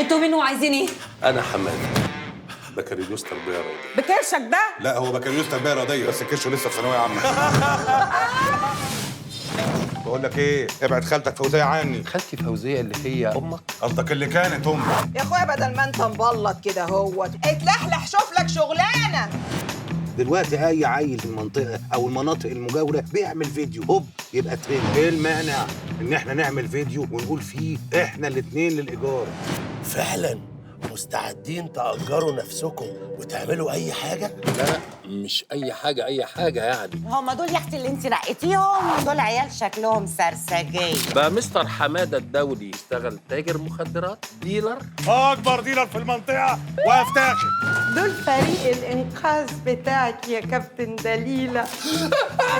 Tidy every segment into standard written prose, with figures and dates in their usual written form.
انتوا مين وعايزين ايه؟ انا حمادة، بكالوريوس تربيه رياضية. بكرشك ده؟ لا هو بكالوريوس تربيه رياضية بس كرشه لسه في ثانوية عامة. بقول لك ايه، ابعد خالتك فوزيه عني. خالتي فوزيه اللي هي امك؟ قصدك اللي كانت امك. يا اخويا بدل ما انت مبلط كده اهوت، اتلحلح شوف لك شغلانة. دلوقتي اي عيل في المنطقة او المناطق المجاورة بيعمل فيديو هوب يبقى ترند. ايه المانع ان احنا نعمل فيديو ونقول فيه احنا الاثنين للايجار؟ فعلا مستعدين تأجروا نفسكم وتعملوا أي حاجة؟ لا مش اي حاجة، اي حاجة يعني. هما دول يا اختي اللي انت نقيتيهم؟ دول عيال شكلهم سرسجيه. بقى مستر حمادة الدولي اشتغل تاجر مخدرات، dealer، اكبر dealer في المنطقة وافتخر. دول فريق الإنقاذ بتاعك يا كابتن دليلة.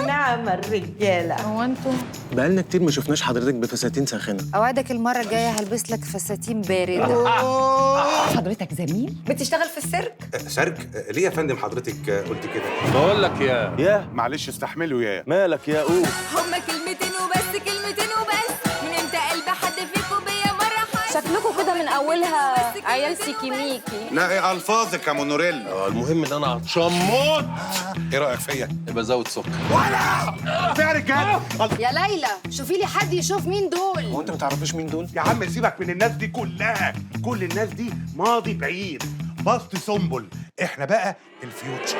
نعم الرجالة. هو انتوا بقالنا كتير ما شفناش حضرتك بفساتين ساخنة. اوعدك المرة الجاية هلبس لك فساتين باردة. حضرتك زميل؟ بتشتغل في السيرك؟ سيرك؟ ليه يا فندم حضرتك قلت كده؟ بقول لك يا يا معلش استحملوا يا مالك يا قوم. هما كلمتين وبس، كلمتين وبس، من امتى قلب حد فيكم بيا مرة حس؟ شكلكم كده من اولها عيال سيكي ميكي. لا ايه الفاظك يا مونوريل. المهم ان انا عطشان موت. ايه رايك فيا؟ يبقى زود سكر. يا رجاله. يا ليلى شوفي لي حد يشوف مين دول. هو انت ما تعرفيش مين دول؟ يا عم سيبك من الناس دي كلها، كل الناس دي ماضي بعيد، past سنبل، احنا بقى ال future.